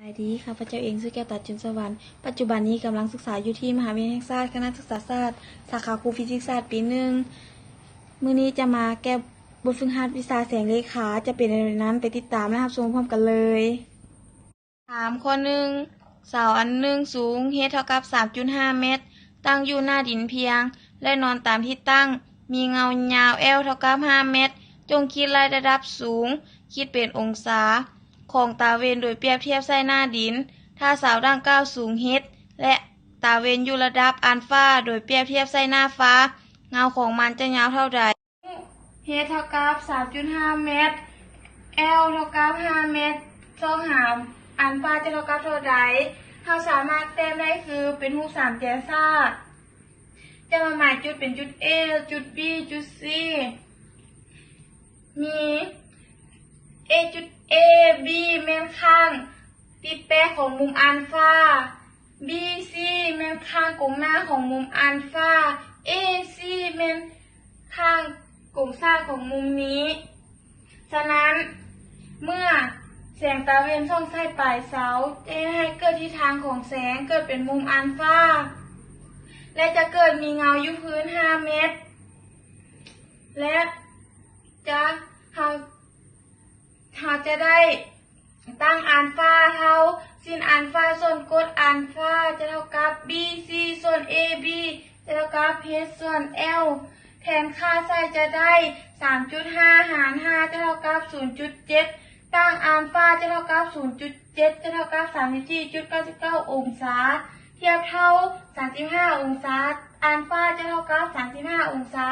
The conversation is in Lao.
ສະບາຍດີ, ຂ້າພະເຈົ້າເອງ ຊື່ແກ້ວ ຕາຈຸນສະຫວັນ. ປັດຈຸບັນນີ້ກຳລັງສຶກສາຢູ່ທີ່ມະຫາວິທະຍາໄລແຫ່ງຊາດ ຄະນະສຶກສາສາດ ສາຂາຄູຟີຊິກສາດປີໜຶ່ງ. ມື້ນີ້ຈະມາແກ້ບົດຝຶກຫັດວິຊາແສງເລຂາ ຈະເປັນແນວໃດນັ້ນ ໄປຕິດຕາມ ແລະ ຮັບຊົມພ້ອມກັນເລີຍ. ຖາມຂໍ້ໜຶ່ງ, ເສົາອັນໜຶ່ງສູງ h ເທົ່າກັບສາມຈຸດຫ້າແມັດ ຕັ້ງຢູ່ໜ້າດິນພຽງ ແລະ ນອນຕາມທິດຕັ້ງ, ມີເງົາຍາວ L ເທົ່າກັບຫ້າແມັດ. ຈົ່ງຄິດໄລ່ລະດັບສູງ ຄິດເປັນອົງສາ ຂອງຕາເວັນໂດຍປຽບທຽບໃສ່ໜ້າດິນ. ຖ້າເສົາດັ່ງກ່າວສູງ h ແລະ ຕາເວັນຢູ່ລະດັບອານຟາ ໂດຍປຽບທຽບໃສ່ໜ້າຟ້າ, ເງົາຂອງມັນຈະຍາວເທົ່າໃດ? h ເທົ່າກັບສາມຈຸດຫ້າແມັດ, L ເທົ່າກັບຫ້າແມັດ. ຊອກຫາອານຟາຈະເທົ່າກັບເທົ່າໃດ? ເຮົາສາມາດແຕ້ມໄດ້ຄືເປັນຮູບສາມແຈສາກ. ຈະມາໝາຍຈຸດເປັນຈຸດ A ຈຸດ B ຈຸດ C. ມີ A ຈຸດ A B ແມ່ນຂ້າງຕິດແປຂອງມຸມອານຟາ, B C ແມ່ນຂ້າງກົງໜ້າຂອງມຸມອານຟາ, A C ແມ່ນຂ້າງກົງຊ້າຍຂອງມຸມນີ້. ສະນັ້ນ, ເມື່ອແສງຕາເວັນສ່ອງໃສ່ປາຍເສົາ ຈະເຮັດໃຫ້ເກີດທິດທາງຂອງແສງເກີດເປັນມຸມອານຟາ ແລະ ຈະເກີດມີເງົາຢູ່ພື້ນຫ້າແມັດ ແລະ ຈະ ເຮົາ ເຮົາຈະໄດ້ຕັ້ງອານຟາເທົ່າ ຊິນອານຟາສ່ວນກົດອານຟາຈະເທົ່າກັບ B C ສ່ວນ A B ຈະເທົ່າກັບ h ສ່ວນ L. ແທນຄ່າໃສ່ຈະໄດ້ ສາມຈຸດຫ້າຫານຫ້າຈະເທົ່າກັບສູນຈຸດເຈັດ, ຕັ້ງອານຟາຈະເທົ່າກັບສູນຈຸດເຈັດ ຈະເທົ່າກັບສາມສິບສີ່ຈຸດເກົ້າສິບເກົ້າອົງສາ, ທຽບເທົ່າສາມສິບຫ້າອົງສາ, ອານຟາຈະເທົ່າກັບສາມສິບຫ້າອົງສາ.